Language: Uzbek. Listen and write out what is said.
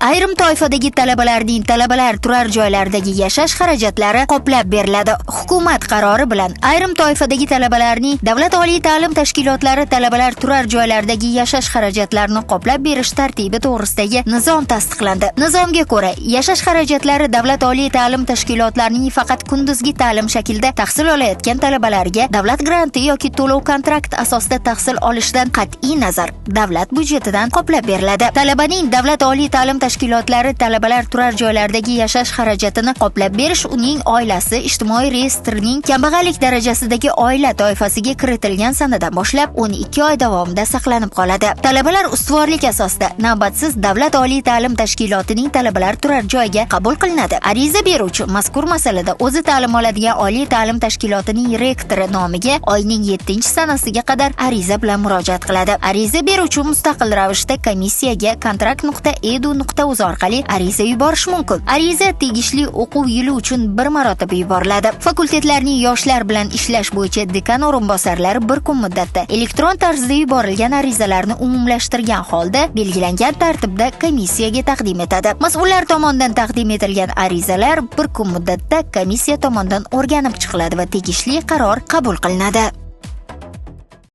Ayrim toifadagi talabalarning talabalar turar joylaridagi yashash xarajatlari qoplab beriladi. Hukumat qarori bilan ayrim toifadagi talabalarning davlat oliy ta'lim tashkilotlari talabalar turar joylaridagi yashash xarajatlarini qoplab berish tartibi to'g'risidagi nizom tasdiqlandi. Nizomga ko'ra, yashash xarajatlari davlat oliy ta'lim tashkilotlarining faqat kunduzgi ta'lim shaklida tahsil olayotgan talabalarga davlat granti yoki to'lov kontrakt asosida tahsil olishdan qat'iy nazar davlat byudjetidan qoplab beriladi. Talabaning davlat oliy ta'lim tashkilotlari talabalar turar joylaridagi yashash xarajatini qoplab berish uning oilasi ijtimoiy reyestrning kambag'allik darajasidagi oila toifasiga kiritilgan sanadan boshlab 12 oy davomida saqlanib qoladi. Talabalar ustuvorlik asosida navbatsiz davlat oliy ta'lim tashkilotining talabalar turar joyiga qabul qilinadi. Ariza beruvchi mazkur masalada o'zi ta'lim oladigan oliy ta'lim tashkilotining rektori nomiga oyning 7-sanasiga qadar ariza bilan murojaat qiladi. Ariza beruvchi mustaqil ravishda komissiyaga kontrakt.edu.uz orqali ariza yuborish mumkin. Ariza tegishli o'quv yili uchun bir marotaba yuboriladi. Fakultetlarning yoshlar bilan ishlash bo'yicha dekan o'rinbosarlari bir kun muddatda elektron tarzda yuborilgan arizalarni umumlashtirgan holda belgilangan tartibda komissiyaga taqdim etadi. Mas'ullar tomonidan taqdim etilgan arizalar bir kun muddatda komissiya tomonidan o'rganib chiqiladi va tegishli qaror qabul qilinadi.